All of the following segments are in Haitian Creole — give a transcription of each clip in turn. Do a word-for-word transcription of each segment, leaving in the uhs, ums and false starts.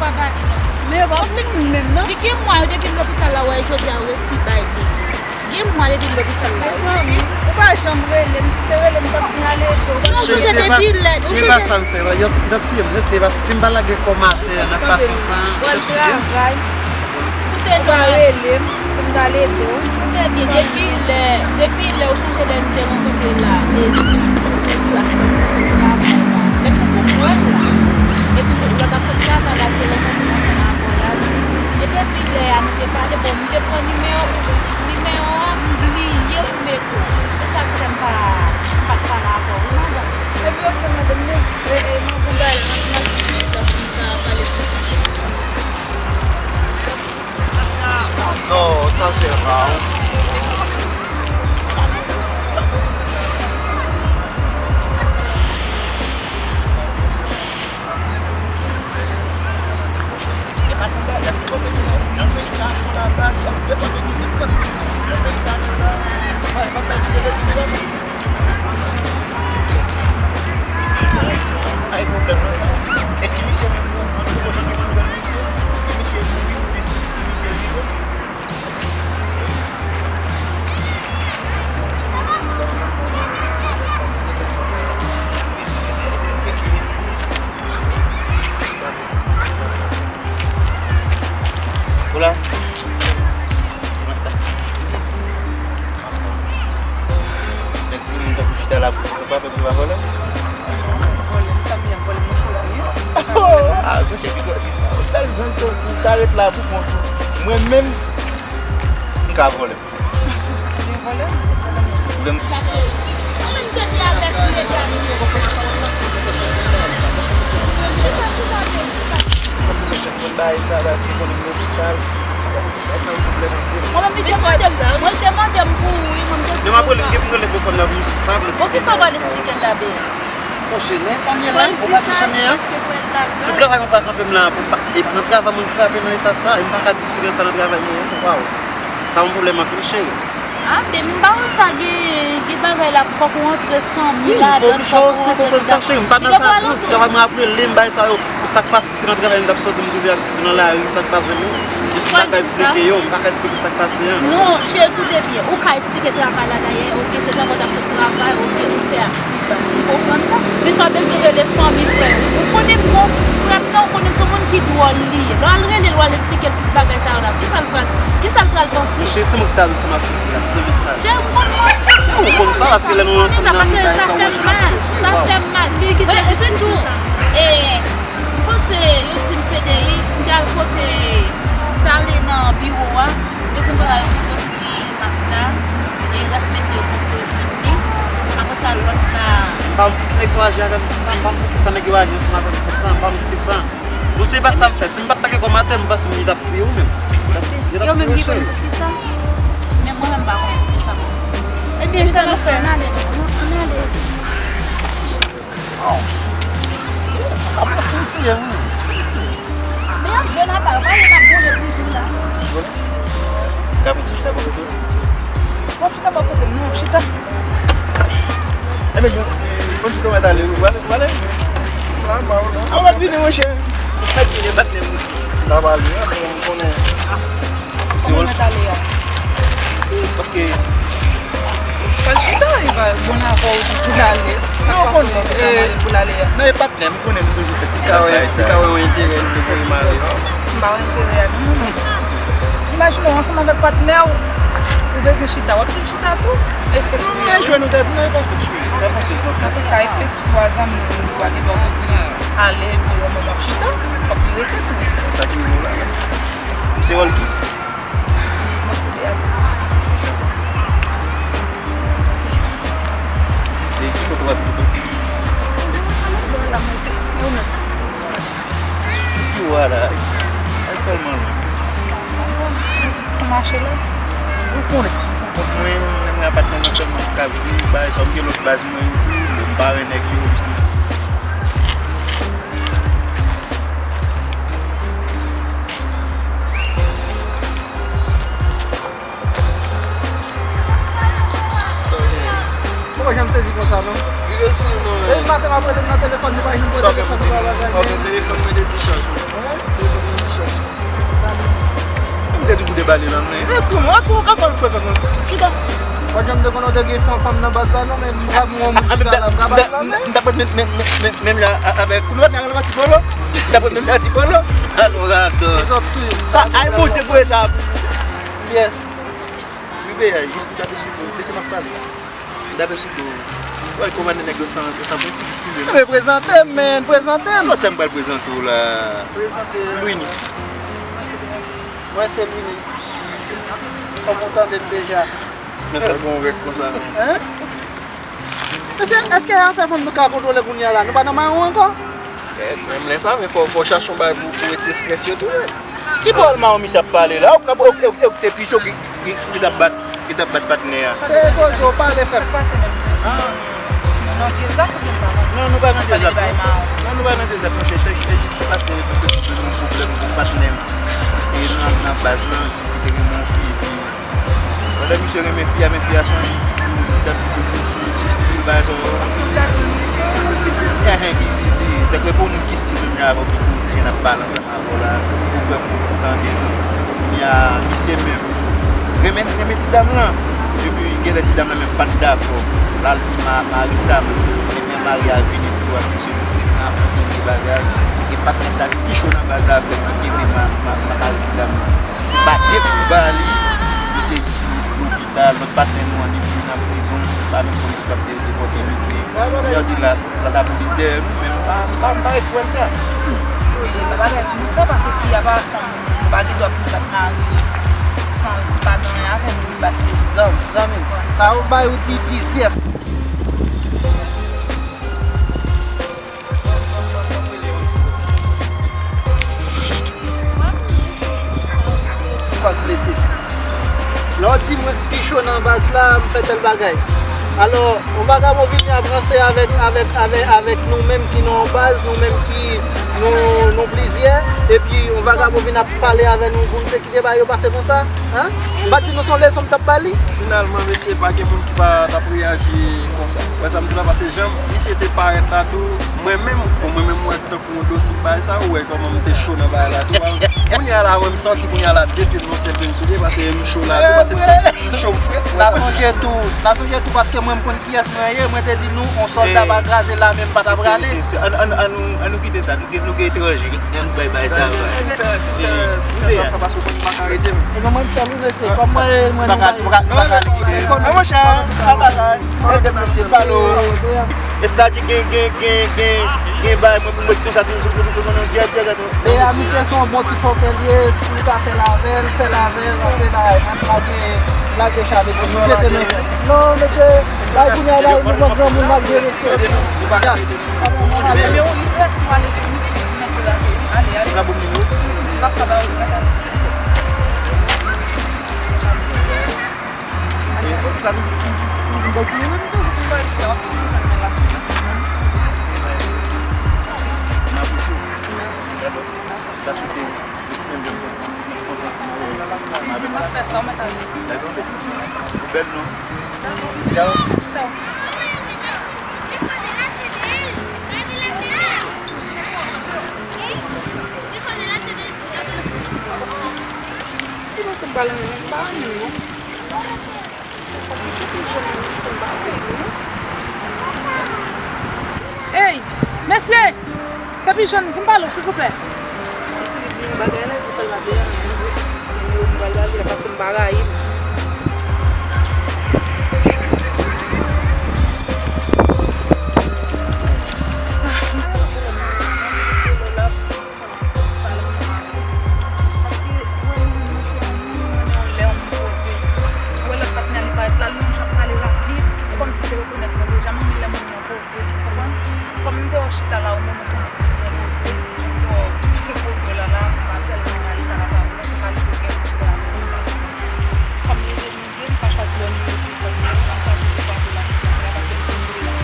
Pa ba li non. Men yo pa vle moun menm non. Li gen mwa yo depi l lopital la, wè jodi a yo resi bay li. Gen mwa depi l lopital la, yo di. Ou pa janm rele m, si w te rele m, m t ap vin ale ede w. Yon jou se depi lè, yon jou se. Se pa sa m fè, y ap, y ap tiye m, se pa, si m pa lage kò m atè nan fason sa, y ap tiye m. Ou pa rele m pou m t al ede w. Ou te byen, depi lè, depi lè ou sonje lè nou te rankontre la, e sou, sou, sou klas lè m te sot travay la. Lè m te sot wè w la. Epi lè w t ap sot travay la, m te rankontre ansanm avè w la. E depi lè a, nou te pale, bon, m te pran nimewo, nimewo a, m bliye pou m ede w. Se sa k fè m pa, m pa t pale avè w, wi, madanm. Epi, oke, madanm, men, e, e, m ap bay la, m ap, m ap ti chita pou m ka pale plis. Non, sa se ra. Ay, pwoblèm nan sa. E si misye menm, nou, nou, nou, nou, nou, nou, nou, si misye mouri, oubyen si, si misye vivan. Hola. ¿Cómo está? Nèg timoun tankou chita la pou ou pa fè pou pa vòlè? Vòlè, m sa m ap vòlè, m chwazi. Oh, ah, se te pi gwo di sa. Bèl jan, ou ta ret la pou kont ou. Mwen menm, m ka vòlè. Ou vle m vòlè? Ou vle m Mwen bay sa la, si konnen m lopital. Sa se yon pwoblèm anpil. Mwen menm, li te mande m, mwen, li te mande m pou ou, wi, mwen, m te di. Demen apre, li gen pou rele pou fè m nan pou sa, pou l eksplike m bagay sa. Bon, kisa w pral eksplike m, Tabe? Monchè, nan eta m ye la, ou pa touche mwen an. Se travay mwen pa kanpe m la, pou pa, e pa nan travay mwen frape nan eta sa, e m pa ka di eksplike sa nan travay mwen an, waw. Sa yon pwoblèm anpil, cheri. Ah, baby, m pa wè sa gen, gen bagay la, fòk ou antre fanmi ladan, fòk ou antre nan. Wi, fòk ou chòse, fòk ou sa, cheri, m pa nan vakans, travay mwen ap rele m, bagay sa yo. Sa k pase, se nan travay m t ap sòti, m twouve aksidan nan lari, sa k pase menm. Jis m pa ka eksplike yo, m pa ka eksplike sa k pase an. Non, cheri, koute byen. Ou ka eksplike travay la dayè, oke, se travay w t ap fè travay, oke, ou fè aksidan. Ou konprann sa? Men sa w bezwen rele fanmi frè w. Ou konnen m gon frè m nan, ou konnen se yon moun ki dwòl li ye. Lè w al rele l, w al eksplike l tout bagay sa yo la. Kisa l pral, kisa l pral panse? Monchè, se mwen ki ta di w se m ap soufri la, se mwen ki ta di w. Cheri, m konn mwen. Ou konn sa, paske lè nou ansanm nan bagay sa, ou wè jan n ap soufri. Sa fè m mal. Li kite diskisyon sa. E, m panse yo di m Federic, m te al kote, m te ale nan biwo a, yo di m bagay yo sou do toujou sou demach la, e rès mesye yo fòk yo jwenn li. Apre sa, lòt la. M pa konn poukisa nèg sa yo aji avè m konsa, m pa konn poukisa nèg yo aji ansanm avè m konsa, m pa konn poukisa. Bon, se pa sa m fè. Si m pa t lage kò m atè, m panse m t ap tiye ou menm. Yo menm ki konn poukisa. Men mwen menm m pa konn poukisa. Ebyen, sa nou fè? Ann ale, ann ale. Oh, se, se, sa pa pran fanm serye, wi. Men y ap jwe nan bal, pa yo t ap boule prizon la. Gade ti chita bò kote w. W ap chita bò kote m, non, chita. Enben, bon, bon, ti kòmantè ale, ou prale, ou prale? La, m pa wè, non. A, w ap vini, monchè. Ou fèk vini, patnè m. N ap ale, an, se bon, m konnen. Se wòl. Kòman w t ale a? Paske. Pral chita, e pa bon avè w pou l ale. Sa k pase w te ka mande pou l ale a? Non, e patnè m, konnen m toujou fè ti kawè, ti kawè yon enterè, m te voye m ale. M pa wè enterè a, non. Imajine w ansanm avèk patnè w, ou bezwen chita, w ap di l chita tou? E fèk jwe. Non, e jwe nou tèt, non, e pa fèk jwe. Pa panse l konsa. Nan sans sa, e fèk. Swa zanmi w, ou pa gen dwa pou di l ale, epi yon moun ap chita, fòk li rete tou. Sa ki rive w la, la. Se wòl ki? Mwen se Beatrice. E ki kote w ap viv, ou panse? Mwen la, mwen te, mwen menm. Ki w a la? Ay, tèlman lwen. Fò mache la. Ou konnen, pou kont mwen, lè mwen apatnè nan sèlman m ka viv, bagay sa, m gen lòt baz mwen yo tou, m pa wè nèg yo, jis mwen. Ou pa janm sezi konsa, non? Rive sou nou, non, men. Depi maten m Rele m nan telefòn, nou pa janm pran telefòn, nou pa bagay. Ok, telefòn mwen te dichaj, wi. Telefòn mwen dichaj. M te di pou debale nan men. E, kòman, kòman, kòman m fè, kòman? Chita. Mwen janm te konnen w te gen fanm, fanm nan baz la, non, men m pa moun, moun chita la, m ka pale nan men. M t ap ret menm, menm, menm, menm jan avèk ou, nou pa t nan ti polo? M t ap ret menm jan ti polo? A, nou radòt. Sa, ay, Bondye, pou sa. Yes. Wi, beyay, jis m t ap esplike w, mesye m ap pale. M t ap esplike w. Wè, kòman nèg yo san, yo san prensip, eskize m. Ebyen, prezante m, man, prezante m. Lòt sa m pral prezante w la. Prezante. Louini. Mwen se Louini. Kòm ou tande m deja. Men sa gon règ konsa, men. Hein? Mesye, èske afè fanm nou ka kontwole kounye a la? Nou pa nan mawon ankò? Eh, menm lè sa, men fò, fò chache yon bagay pou, pou retire strès yo tou, wi. Ki bò l mawon misye ap pale la? Ou, ou, ou, ou, ou te picho ki, ki, ki t ap bat, ki t ap bat patnè a. Se koze w pale, frè m. Sa k pase menm? Ah. Nan vye zak oubyen pa nan? Non, nou pa nan vye zak, non. Non, nou pa nan vye zak, monchè. Te, te jis pase yon pwoblèm pou patnè m. E nan, nan baz lan, jis ki te renmen yon fi, epi Pandan misye renmen fi a, men fi a se yon ti dam ki toujou sou, sou stil bagay sa yo. Kòmsi w ta di m ke yon moun ki zizi. Ehe, ki zizi. Tankou pou moun ki stil menm jan avè w, ki koze, jan n ap pale ansanm avè w la, ou kwè pou, pou tande nou. Kounye a, misye menm renmen, renmen ti dam lan. Epi, genlè ti dam lan menm pa t dakò. L al di ma-, mari l sa, men, men mari a vini tou, ap pouse pou frekan, ap pouse pou bagay. E patnè sa ki pi cho nan baz la, vrèman, ki renmen ma-, ma-, ma-, mari ti dam lan. Se pa de kou ba li, misye jis lopital, lòt patnè nou an, li vin nan prizon, pa menm polis k ap de-, depòte misye. Yo di la, la, lapolis dèyè nou, men m pa, m pa, m pa ret kwè sa. Wi, e pa bagay pou nou fè, paske fi a pa fanm, nou pa gen dwa pou nou bat mari li san li pa gen anyen avè nou, li bat li. Zanmi, zanmi, sa w bay ou di plizyè fwa. Fòk blese. Lè w di mwen pi cho nan baz la, m fè tèl bagay. Alò, yon vagabon vini ap ranse avèk, avèk, avèk, avèk nou menm ki nan yon baz, nou menm ki nou, nou plizyè, epi yon vagabon vin ap pale avè nou pou n te kite bagay yo pase konsa, hein? M pa t di nou se yon leson m t ap ba li? Finalman, mesye, pa gen moun ki pa t ap reyaji konsa. Wè sa m di la, paske jan misye te parèt la tou, mwen menm, bon, mwen menm, mwen tankou yon dosye bagay sa, ou wè kòman m te cho nan bagay la tou. Kounye a la, mwen, m santi kounye a la, de pye m nan sèten soulye, paske m cho la tou, paske m santi m cho, m frèt. N a sonje tou, n a sonje tou, paske mwen, m konn kiyès mwen ye, mwen te di nou, yon sòlda pa kraze lame, m pa t ap rale. Se, se, se, an, an, an nou, an nou kite sa, nou gen, nou gen etranje, ann bay, bay sa, bay. Fè, fè, fè, fè, paske w konn pa ka rete m. Ebyen, mwen, m fè l, wi, mesye. Kòm mwen, mwen, nou bay. Non, non, non, non, monchè, pa bagay. Estadi gen, gen, gen, gen, gen bay mwen pou mwen konsa tou, tou, tou, tou, tou, tou, tou. E a misye se yon bon ti fòkè l ye, si w ka fè l avè l, fè l avè l, paske bay, mwen lage, lage chavè si nou jete nan. Non, mesye, bay kounye a, bay nou pran granmoun malgre mesye. Ebyen, ou li prèt pou ale tou, wi, mèt de la feri. Ale, ale. M ap ka ba ou, mèt ale. Mwen toujou konn ba isi a, w ap toujou jwenn mwen la. M apresye w. Dakò. Sa chofe. Mèsi menm jan konsa. Konsa, sa m ap fè sa, w mèt ale. Dakò. Ou bèl non. Tchaw. Tchaw. Mèsi. Ki non se m pral renmen, m pa renmen non. Se sa ki te pi jèn nan lise m pa renmen non. Ey, mesye! Te pi jèn, vin pale w, silvouplè. Ti li di yon bagay la, epi fè l pa te renmen vre. Nimewo m pral ba li a, paske m pa rayi l. Paske, wè, yon moun, yon moun, yon moun, yon lè yon moun poze. Ou wè lòt patnè li parèt la, li menm jan ap pale rapid, kòmsi li te rekonèt mwen deja, menm lè moun nan poze, ou konprann? Kòm m te wè w chita la, ou menm ou fè yon ti byen poze, ou te wè w poze w la, la, m pa tèlman rayi sa la, pa vre, se pa li te gen pou fè avè sa. Kòm li te M pa chwazi bò nimewo telefòn mwen, m pa chwazi pase la sou plas la, paske m toujou la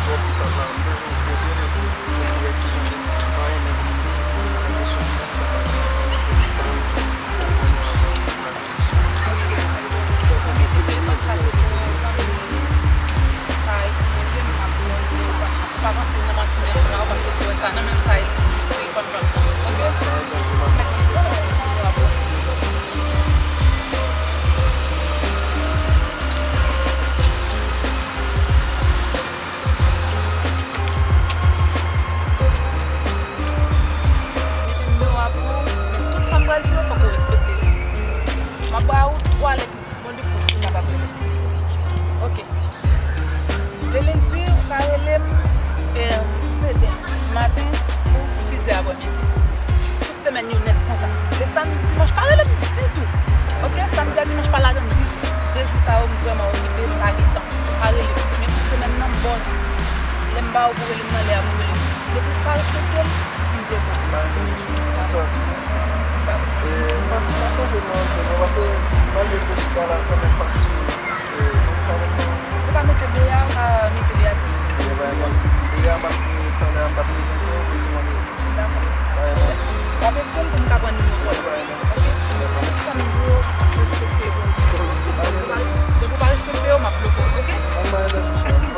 sou plas la. Mete chita la san menm pa sou, eh, nou ka mete. Ou pa mete Bea, ou pa mete Beatrice. Bea, Bea, m ap, eh, talè a m ap prezante w, men se konsa. Dakò. W ap ekri m pou m ka pran nimewo w. Oke? Dakò. Sa m di w, respekte yo. Depi w pa, depi w pa respekte yo, m ap bloke w, oke?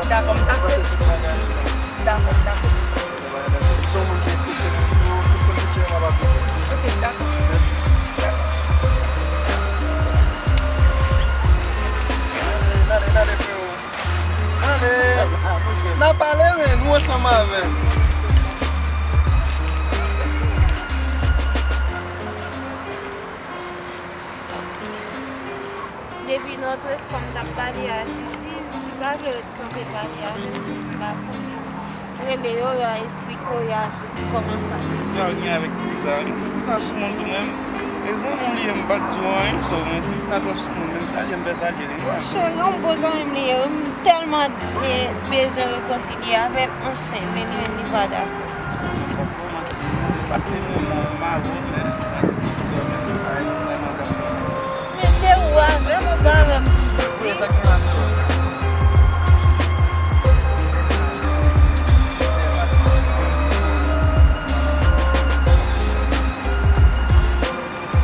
Dakò, m ta sou. Dakò, m ta sou. Se yon moun ki respekte moun tou, tout kondisyon yo m ap aplike. Oke, dakò. Mèsi. Ale, ale, ale, freo. Ale. N ap pale, men nou ansanm avè m. Depi lòt fwa m t ap pale a Zizi, Zizi pa vle ret kanpe pale avè m, Zizi pa konn. Rele yo, y a esplike w, y a di w kòman sa te ye. Sa gen avèk ti fi sa? Ti fi sa sou moun tou menm. E zanmi w li ye, m pa t di w anyen, so, men ti fi sa twò sou moun, menm salye m fè salye li. Monchè, yon bon zanmi m li ye, wi, m tèlman, eh, bezwen rekonsilye avè l, anfen, men li menm li pa dakò. Mwen p ap ba w manti non, paske mwen, mwen, m avè w, men jan nou di, kesyon men, parèy mwen, mwen, mwen, mwen. Men se ou avè m, ou pa avè m pou Zizi.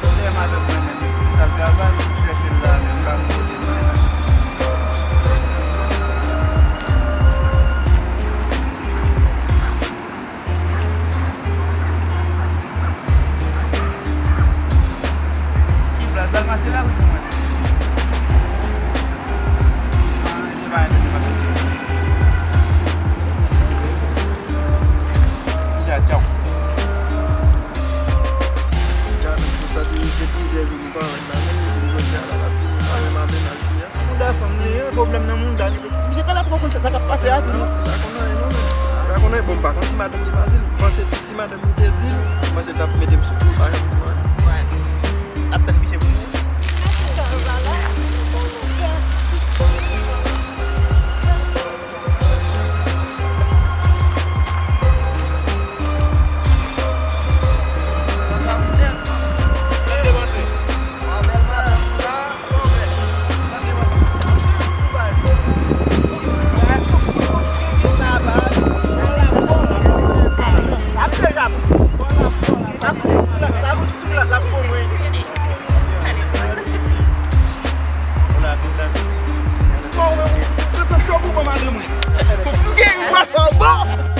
Sòsyè m avèk mwen menm, si m t al travay, m chèche l la, men m pa konn kote l ye la. Ki plas? Al pase la, wi, di mwen. Ah, e pa, e pa, e pa. Tchaw, tchaw. Gade, pou sa te gen plizyè jou li pa wè m la, men li di jodi a la, l ap vini pa menm avè m al di a. Mouda fanm li, yon pwoblèm nan mouda li. Misye genlè poko konn sa k ap pase a tou, non? Pa konn anyen, non, men. Pa konn anyen, bon, m pa konn si madanm li pa di l. M panse tou si madanm li te di l, m panse l t ap mete m sou kou, l pa janm di m anyen. Wè. N ap tann misye pou nou. Bon, ou, ou, ou, ou cho pou mwen, madanm mwen. Fòk nou gen yon bwa fò bon.